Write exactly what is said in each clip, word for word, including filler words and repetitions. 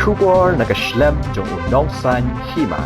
Khubor na ka shlem jong u Nongsaiñ Hima.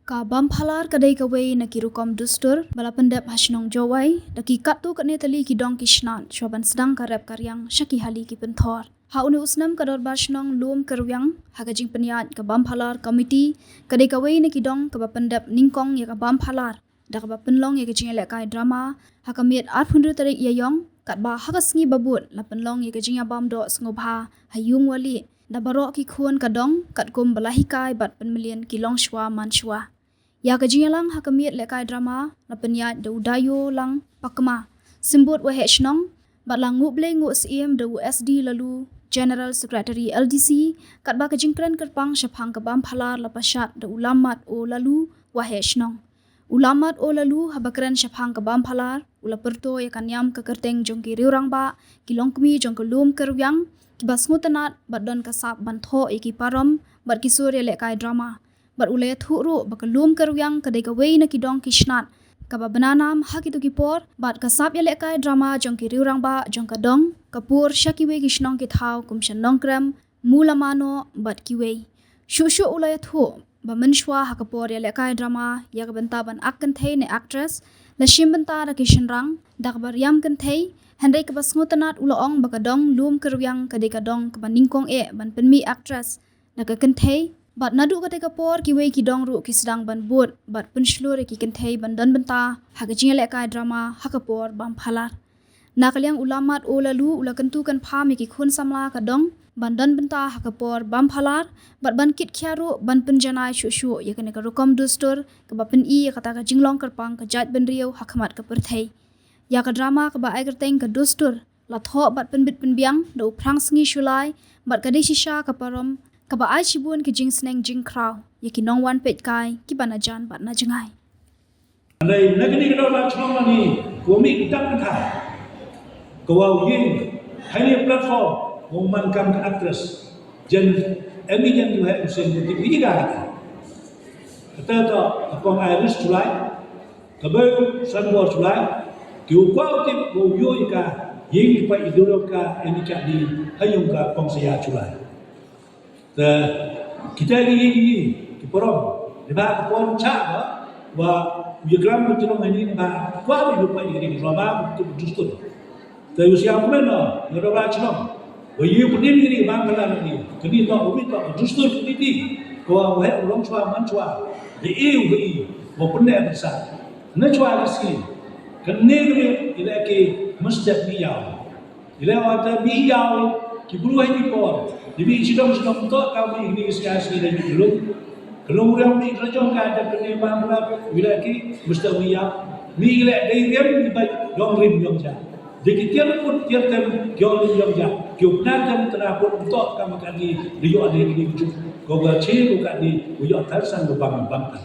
Ka Bamphalar ka dei kawei na ki rukom dustur ba la pyndep ha shnong Jowai da ki katto katne tylli ki dong ki snat shwa ban sdang ka rep ka riang sha ki hali ki pynthor. Ha une u snem ka Dorbar Shnong Lum Kyrwiang ha ka jingpynïaid ka Bamphalar Committee ka dei kawei na ki dong kaba pyndep nyngkong ïa ka Bamphalar da kaba pynlong ïa ka jingïalehkai drama ha ka miet arphew hynriew tarik Ïaiong, katba ha ka sngi ba bud la pynlong ïa ka jingïabam doh sngewbha ha Yung Wali da baroh ki khun ka dong, katkum ba la hikai bad pynmlien ki longshwa manshwa. Ïa ka jingïalang ha ka miet lehkai drama la pynïaid da u Dayo Lang Pakma, Symbud Waheh Shnong, bad la nguh blei nguh syiem da u S D Lalu, General Secretary L D C, katba ka jingkren kyrpang shaphang ka Bamphalar la pynshad da u Lammat O Lalu, Waheh Shnong. U Lammat O Lalu haba kren shaphang ka Bamphalar u la pyrto ïa ka niam ka kyrteng jong ki riewrangbah, ki longkmie jong ka Lum Kyrwiang, kiba sngewtynnat bad don ka sap ban thoh ïa ki parom bad ki sur ïalehkai drama. Bad u la ïathuh ruh ba ka Lum Kyrwiang ka dei kawei na ki dong ki snat kaba bna nam ha kito ki por, bad ka sap ïalehkai drama jong ki riewrangbah jong ka dong ka pur sha kiwei ki shnong ki thaw kum sha Nongkrem, Moolamanoh bad kiwei. Shuh shuh u la ïathuh ba mynshwa ha ka por ïalehkai drama ïa ka bynta ban ak kynthei ne actress la shim bynta da ki shynrang da kaba riam kynthei, hynrei kaba sngewtynnat u la ong ba ka dong Lum Kyrwiang ka dei ka dong kaba nyngkong eh ban pynmih actress da ka kynthei. Bad naduh katei ka por kiwei ki dong ruh ki sdang ban bud bad pynshlur ïa ki kynthei ban don bynta ha ka jingïalehkai drama ha ka por Bamphalar. Na ka liang u Lammat O Lalu u la kyntu kynpham ïa ki khun samla ka dong ban don bynta ha ka por Bamphalar bad ban kit khia ruh ban pynjanai shuh shuh ïa kane ka rukom dustur kaba pyni ïa kata ka jinglong kyrpang ka jaitbynriew ha khmat ka pyrthei. Ïa ka drama kaba ai kyrteng ka Dustur la thoh bad pynbit pynbiang da u Phrangsngi Shullai bad ka dei shisha ka parom kaba ai shibun ki jingsneng jingkhraw ïa ki nongwan peitkai kiba na jan bad na jngai. Hynrei na kane ka Dorbar Shnong lane ka mih ki dang kynthai ka wa u ïeng ha kane platform wa u man kam ka actress. Jan em i jan ki wa em sien ki ki ka kata. Kata to ka kong Iris Shullai, ka bei Sanbor Shullai, ki u kwah u tip wa u ïoh ïa ka ïing ki pait i durok ka em i ka di ha yung ka kong Saya Shullai. Te kita ki ïing ki parom, neibhah ka por chah ba wa u ïaklam ka jrong ini neibhah kwah u ïoh pait i ring drama u tip dustur. Te u siang kmen no, nga da ba chnong. Wa ïa u pyndim kini bang ka la ni. Kini to, u bit to, dustur kini ti. Ko wa heh u longshwa manshwa. De e u heh i. Wa pynne pynsa. Na chwa ki si. Kane kini, ila ki mustep mi yaw. Ila wa ta mi yaw, ki bru heh ni por. Di mi chidong chidong to, ka mi ni si asi de mi dulu. Ka long riam mi ka jong ka da kane bang la, wi la ki, mustep mi yaw. Mi ila dei riam mi ba yong rim yong ja. Di ki tiar put tiar tem, yong rim yong ja. Ki u pna tem tna put to ka ma ka ni, di yo de ni ju. Ko ga che ko ka ni, u yo tar san ko bang bang ka.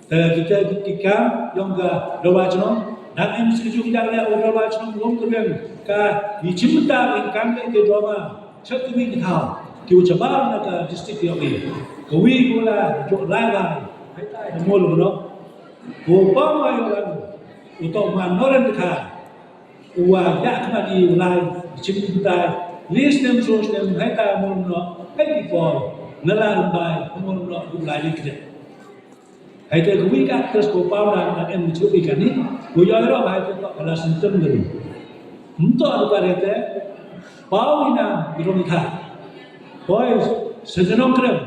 Te kita ki kam yong ka Dorbar Chnong, dang em si ju kita le Dorbar Chnong long ka beng ka, i chim ta ki kam ke drama. Chak ki mi ki thaw, ki u chabar na ka district yong i. Ka wi ko la, jo lai lai, hai tai na mol ko no. Ko pa ma yong la, u to ma noran ka. U wa ya ka di u lai, chim ki tai. Li snem so snem, hai tai mol no, hai ki por. Na la rum bai, mol no, u lai li kre. Hai te ka wi ka actress ko pau na, na em chu wi ka ni. Ko yo ro hai te ko la sin tem ni. Mto ru ka re te. Pau ina i rong tha. Boys, se nong krem.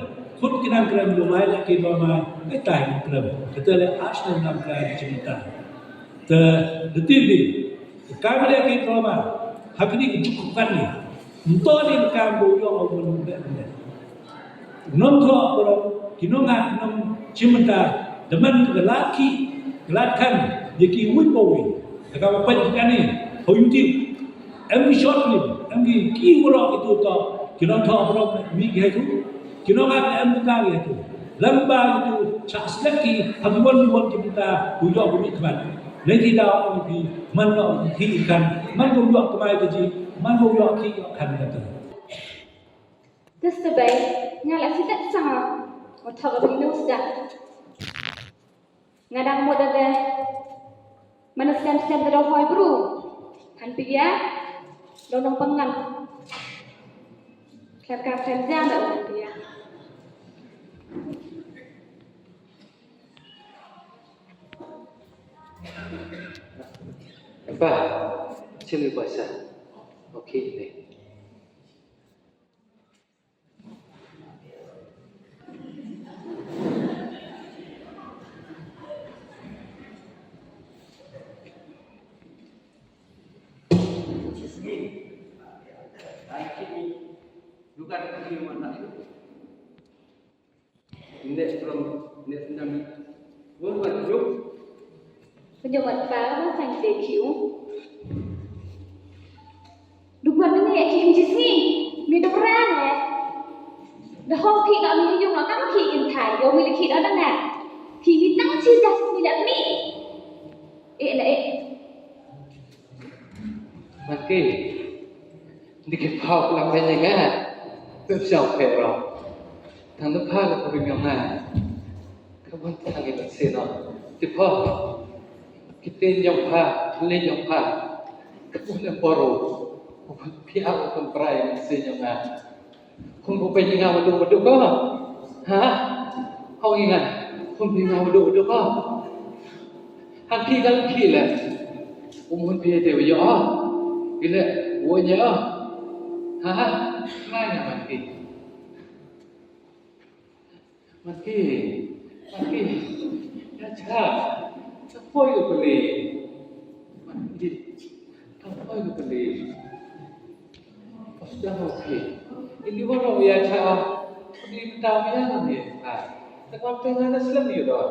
Khut ki nang krem lo mai la ki lo mai. Ai tai nong krem. Ka te le as nang krem chi ta. Te, te ti bi. Ka mi le ki lo mai. Ha ki ni ki juk kan ni. Mto ni ka bo yo au bo le. Nong tho ko, ki nong ha, ki nong chim ta, da man ka lat ki, ka lat kan, ya ki wui po wui. Da ka pa ki kan ni, ho yu ti. Em ki short film, em ki ki wuro ki tu to, ki nong tho ko, mi ki hai tu. Ki nong ha, em ka ki hai tu. Lamba ki tu, cha slek ki, ha ki won won ki ta, ku yo ku mi kman. Le ki da o ki, man no ki kan, man ko yo kmai ki ji, man ko yo ki yo kan ka tu. Te sa bei, nga la sitak sanga, wa thok a bing nus da. Nga dang mut da de, mana slem slem da do hoi bru. Han pi ya, do nong pangan. Ka kan jam da un dia. Apa? Sini bahasa. Okey ni. Inde from, inde from nami. Wo ma juk. Kunjung mat pa, ma sang de kiu. Duk wan ni e ki injis ni. Mi duk ran e. Da ho ki na mi yung na kam ki in thai. Yo mi li ki na na. Ki mi tang chi das mi la mi. E la e. Mati. Di ki phaw klam ben nga. Pep siaw pep ro. Tang da pha ka puri nga. Ka wan tang i la sino. Ki phaw. Ki tin yong pha, li yong pha. Ka wan em poro. Ka wan pia ka wan prai ma sin yong nga. Khun bu pei nga wadu wadu ko. Ha? Hong i nga. Khun pei nga wadu wadu ko. Han ki gal ki le. Um hun pei te yo. Ile wo nya. Ha ha. Ngai na man ki. Man ki. Man ki. Ya cha. Sa poi ko le. Man ki. Sa poi ko le. Pas dah okey. Ini baru ya cha. Ini tahu ya ni. Ha. Tak apa dengan Islam ni dah.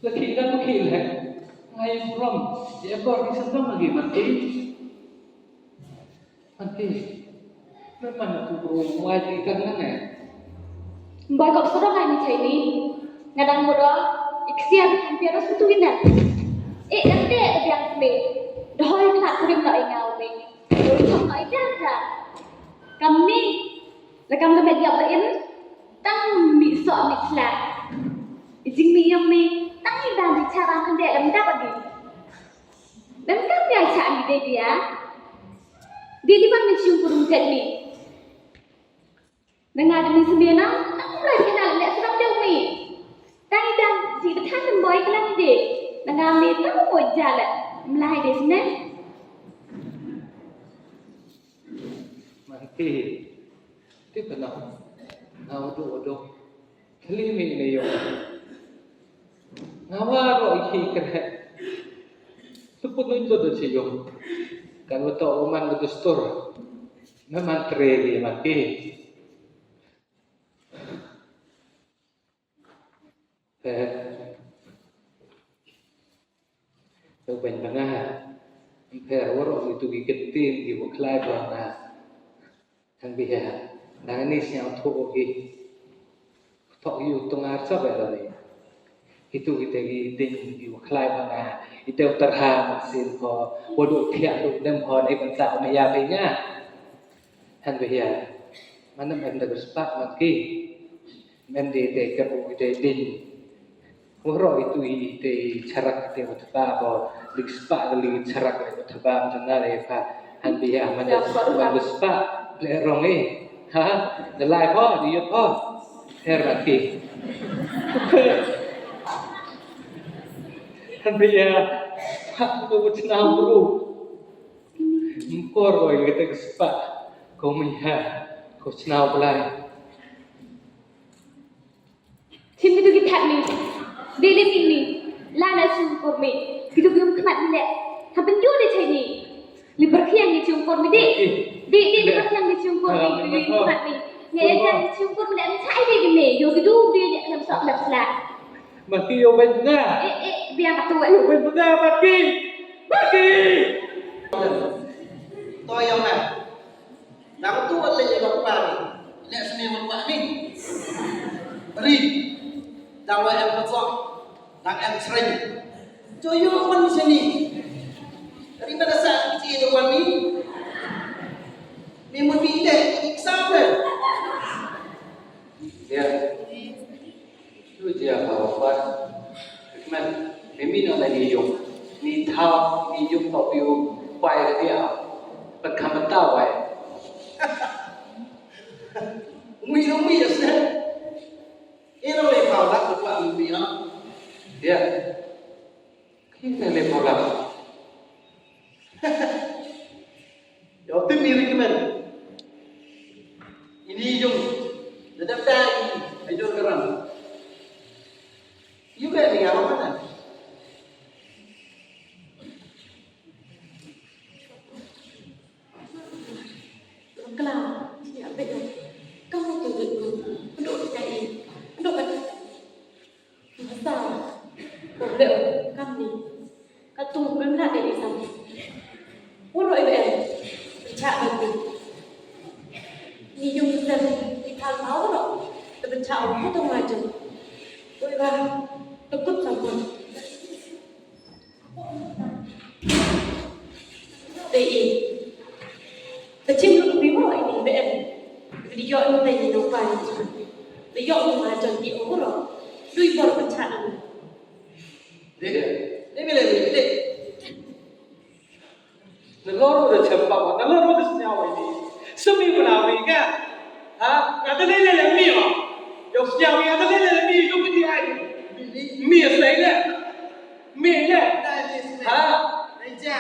Laki dah okey lah. Ngai from. Ya kor ni senang lagi mati. Mati. Memang aku bro, wajib kan nang eh. Mboi kop sodong ai ni chai ni. Ngadang mura, iksian hampir ras tu ina. Eh, ente biang ni. Dahoi kena kurim na ingau ni. Doi chong na ikan ka. Kam ni, la kam ka met yap la in. Tang mi sok mi slak. Ijing mi yong mi, tang i dan di charan hande lam dap agi. Lam kam ya cha ni de dia. Di di ban mi chung kurum tet ni. Nanga demi sembilan, tak pernah kenal lek sedang demi. Tang idang, si bethan demboi kelang ide. Nanga me tak mau jalan. Melai de sene. Mati. Ti pernah. Nga udu udu. Kali mi ne yo. Nga waro iki kerhet. Tuput nunjut do si yo. Kan uto uman do dustur. Memang treli mati. Eh. Yo bañ banga. Mpher waro itu ki ketin ki waklai banga. Tang biha. Dang ni sñiaw thok ki. Thok yu tungar sa ba ni. Itu kita ki ding ki waklai banga. Itu terhang sin ko. Wadu thiak du dem ho ni kan sa me ya pe nya. Han biha. Manam em da spak mat ki. Men de te ker u de din. Waro itu i te charak te u tpa bo. Lik spa li charak te u tpa jana le pa. Han biha man de spa le rong e. Ha? De lai po, de yut po. Her mat ki. Han biha. Ha, ko chna bru. Mkor ko i te spa. Ko mi ha. Ko chna blai. Chim ki du ki that mi. Dei le mi mi. La na sum kur mi. Ki du ki um khmat mi le. Ha ben yu de chai ni. Li berkhiang ni sum kur mi de. Dei, dei li berkhiang ni sum kur mi. Ki du ki um khmat mi. Nge e jan sum kur mi le. Chai de ki me. Yo ki du de ne khlem sok khlem slak. Mati yo ben na. Eh, eh, biang tu. Yo ben na mati. Mati. To yo na. Dang tu le ye lok pa ni. Le sini lok pa ni. Ri. Dang wa em lok. Dang em sreng. Jo yo man sini. Ri pada sa ci do wan ni. Ni mo bi le example. Ya. Tu jia ka wa. Men, mi mi no na ni yung. Ni thaw, ni yung to piu. Pai ka dia. Pat kam ta wai. Ino le phaw lak tu pa mi ya. Ya. Ki ne le phaw lak. Yo, tu mi recommend. Ini yung. Dadap dai. Ayo karam. Yung ka ni apa mana? Kla, ya, bek. Kamu tu bek. Aduh, cai. Aduh, kan. Masa. Boleh, kam ni. Katu, bem la de isam. Woro ibe em. Chak nanti. Ni yung sen, di thal mau ro. Tebe chak ko to maju. Oi ba. Tekut sampun. Te i. Te chim lu bi mo ini be en. Video ini te ni no pa ni. Te yo ni ma jon ti o ro. Dui bor pa cha na. Dei, dei, dei, dei, dei. Na lor da chempa wa, na lor da sñiaw ini. Sumi bana wi ka. Ha? Nga da lele le mi wa. Yo sñiaw nga da lele le mi, yo ki di ai. Mi ya slai le. Mi le. Ha? Dei ja.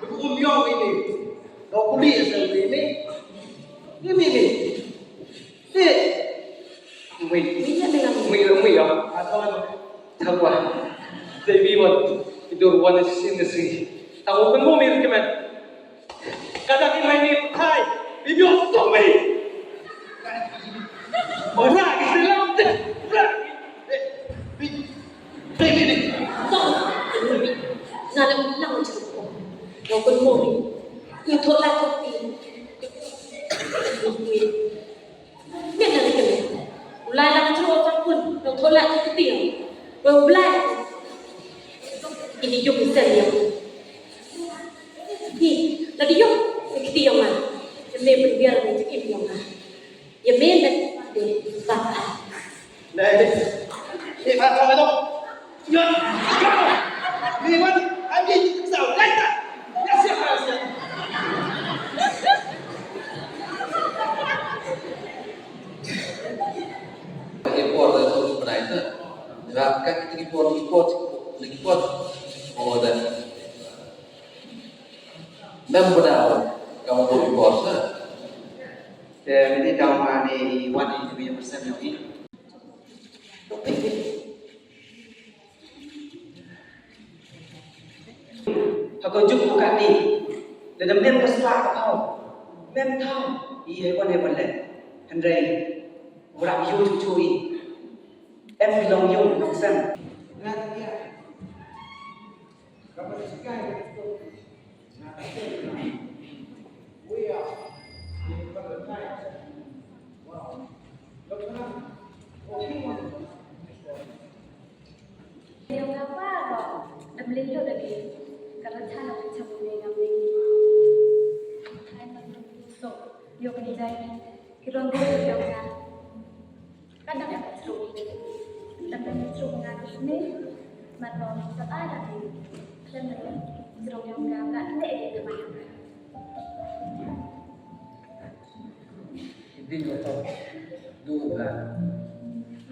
Ko mi yo ini. Ko ku mi ya slai ini. Ni mi ni. Ni. Mui. Mui ya dengan mui. Mui, mui ya. Atau apa? Tangwa. Dei bi wan. Idur wan sin si. Tangwa kan mo mi recommend. Kadang i mai ni thai. Bi bios to mi. Ora, Islam te. Ora. Bi, bi, bi, bi. To. Na lang lang je ko. Yo kan mo mi. Yo to la to ti. Mem na ni kene. U Blai la ka chro ka pun, nong thola ka kti. Wa u Blai. Ini yung sen yung. Ni, la di yung, kti yung ma. Ye me pun biar ni im yung ma. Ye me na de ba. Dai. Ni ba ka ba. Yo. Ni wan, abi, sa, laita. Ya siap, ya siap. Ka i por da tu bnai ta. Ra ka ki por, ki por, ki por. O da. Mem bnai ka mo ki por sa. Te mini ka ma ni wan ni mi persen yo ni. Ha ko juk ko kani. Da dam dem ka sla ka thaw. Mem thaw. I hei wan hei wan le. Hynrei. Wrap yu chu chu i. Em ki long yung, long sen. Yung nga pa ro, da mlin lo da ki. Ka la cha na ka cha mo ne ngam ne. Hai ma so, yo ka ni dai. Ki rong ko yo ka. Ka dang ka chru. Dang ka chru nga ka sne. Ma ro ka ai la ni. Dang ka chru yo ka la ne ka ma. Din ko to. Du ka.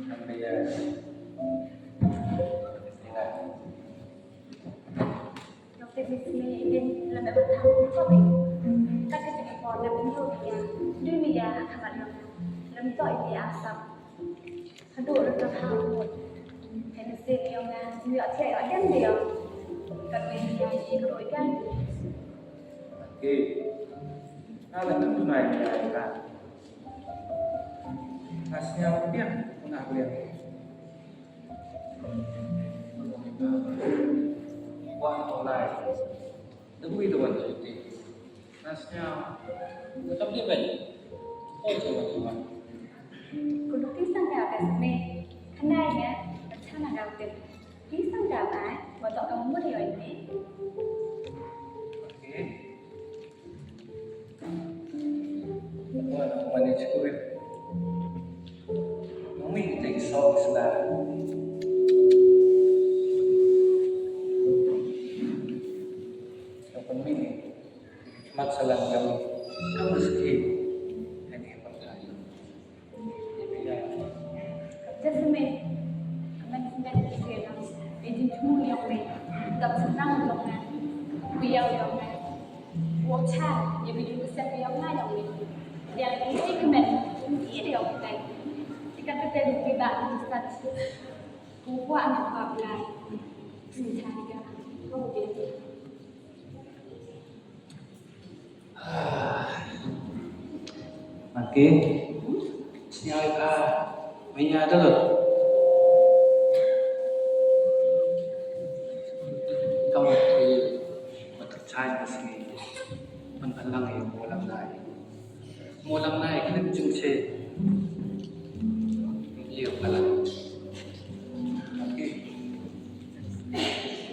Ang kaya. Tingnan. Yung tip ni sini din lem em tham ko bi. Ka ka tip ko na bin yo ya. Du mi ya ka ma yo. Lem to ini asap. Hadu ru tu ha mut. Hei ni sin yong nga, ni ot siai ot dem de yong. Kan ni ya ni ru ikan. Okey. Nga la tu mai ni ai ka. Nga sñiaw biang, pernah biang. Wan online. Demi tu wan tu ti. Nasnya, tetap dia balik. Oh, coba, coba. Kulu pisang da best me. Khanai ya, bachana da utin. Pisang da bai, wato ka mumur yo ini. Okey. Wala ko manage ko rin. Nung may take song sila. Kapag mini, magsalang kami. Kamusta? Hindi pa tayo. Hindi pa Ha, ya video ka sep ya nga ya ni. Dia ni si kemen, ni dia ya ni. Tika ka te di ba ni sat. Ku kwah na kwah Blai. Ni sa tika. Ko dia. Maki, sñiaw ka, maya da lo. Kam ki, matuk chai ka sngi, man ka lang yu mo lang nai. Mo lang nai, kini jing che. Yu ka lang. Maki,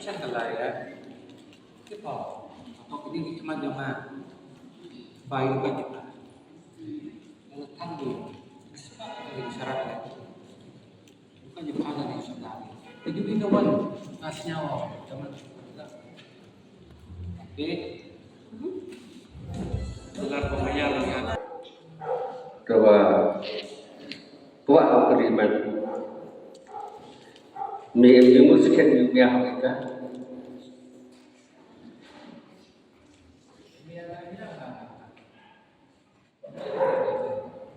chan ka lai ya. Ki pa, to ki ding ki khmat yong nga. Bai ka ki pa. Nga tang di. Sma ka ki sarat la. Ka ki pa ka ki sarat la. Te ki ding ka wan. Nga sñiaw. Jaman. Okay. Lar ko maya la nga. Ka wa. Wa ka ri man. Me em ni mus ken ni maya ka.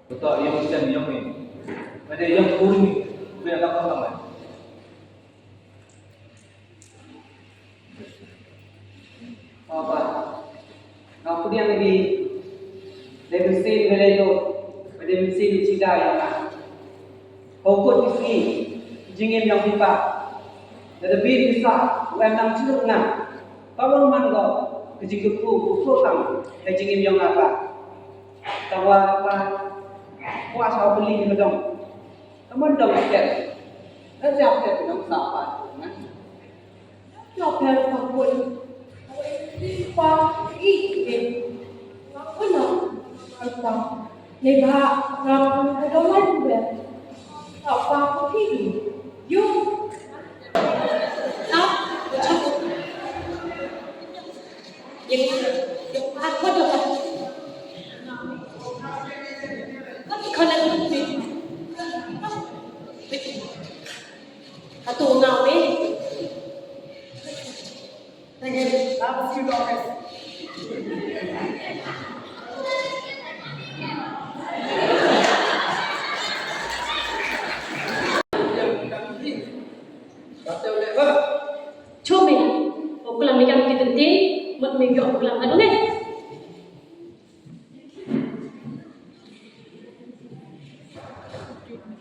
Betul, yang sen, yang ni. Ada yang kurung ni. Boleh tak faham, eh? Apa? Nga pdiang lagi. Dei mynsiem i lei to, dei mynsiem i chida yong nga. Hokut ki sngi, ki jingim yong phi pa. Da da bit ki sah, u em nang chluk nga. Ka wan man ko, ki jingkyrkhu, u kyrkhu tang, ka jingim yong nga pa. Tang wa pa, wa sa peli ni dong. Ka mon dong step. Da jap step dong sa pa, nga. Jop her ka bun. Pa i ke. Nga kena. Pa. Ye ba, nga ka dolan be. Pa ko pi. Yo. Ha? Ye, ye, pa ko dolan. Ka ti khala ni. Atu ngau ni. Chumi, u klam ni kam ki tynti, mut mi yoh u klam adu ne.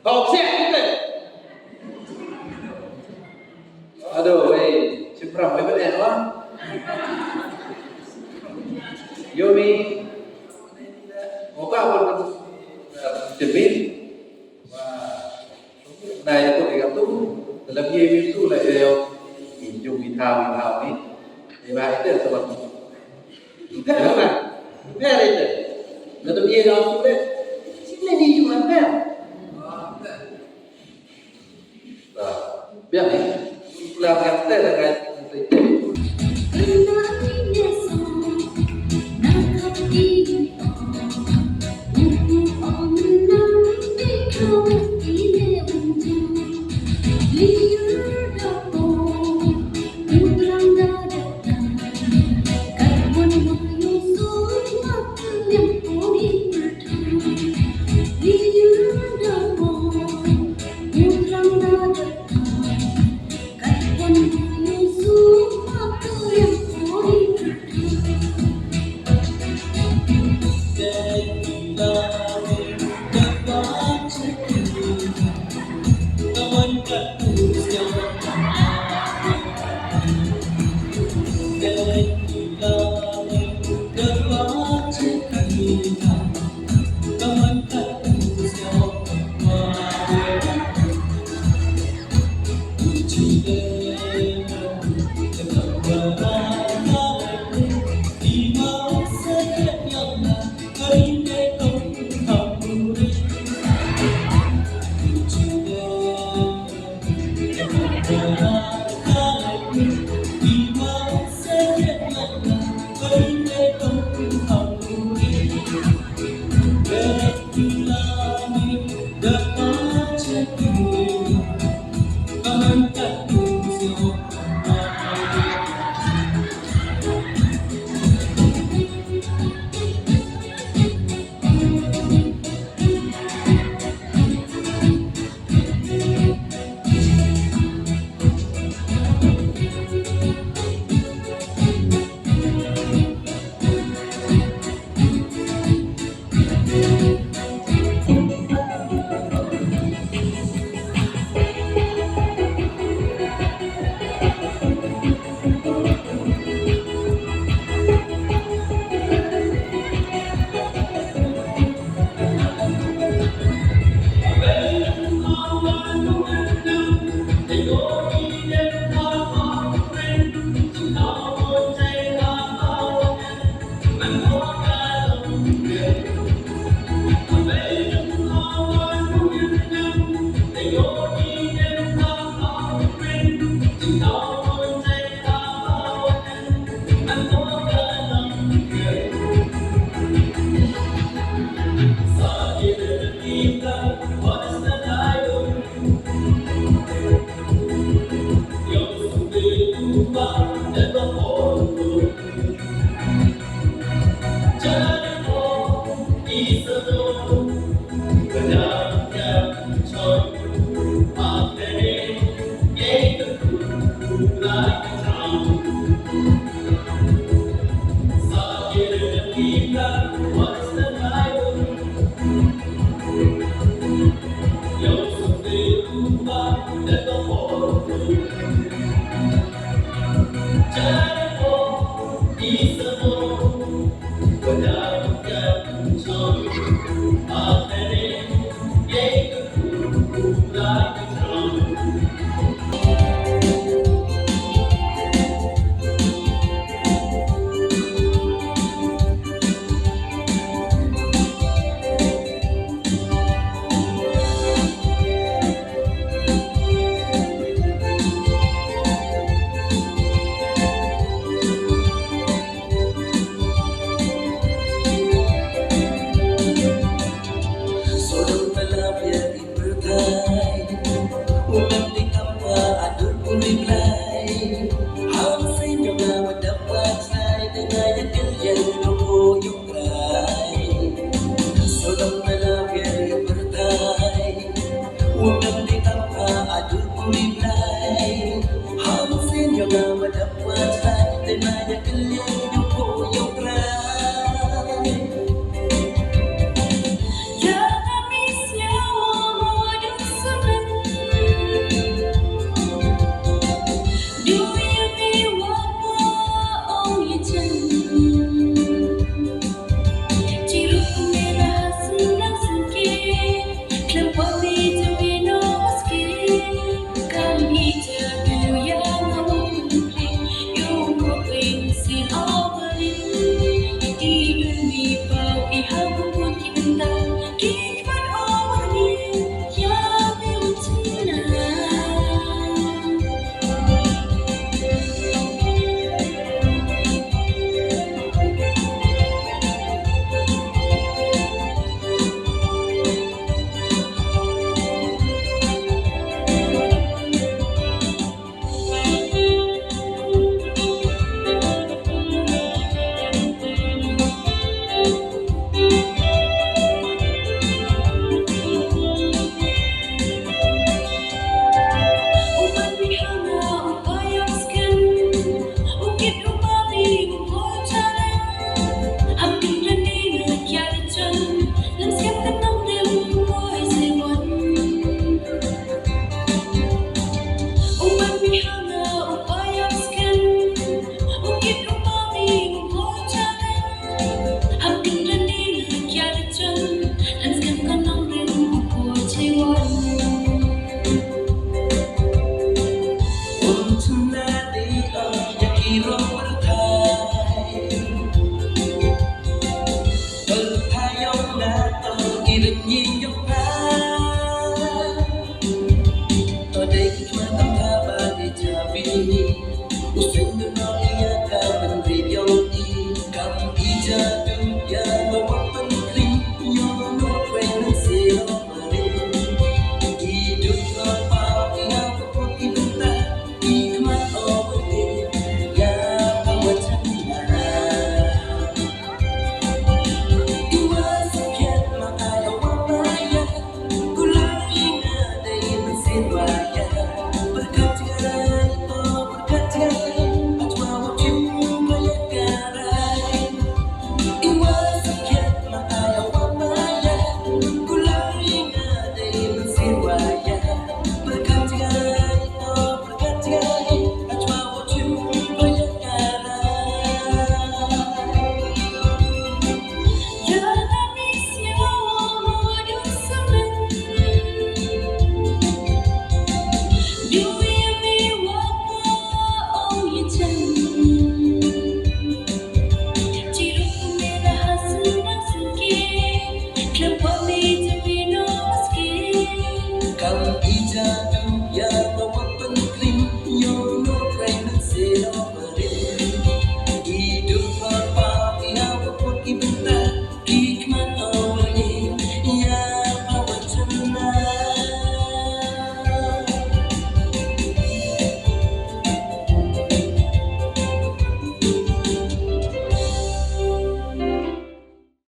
Bau siap kita. Aduh, wei, simpram wei bene wa. Yomi, oka pun tebin. Wah. Nai ko ni tu, dalam ye mi tu la ye. Injung mi thau, mi thau ni. Ni ba ite sebab. Ite ba. Ite ite. Dalam ye la tu le. Sini ni ju apa? Biar ni. Pulang kata dengan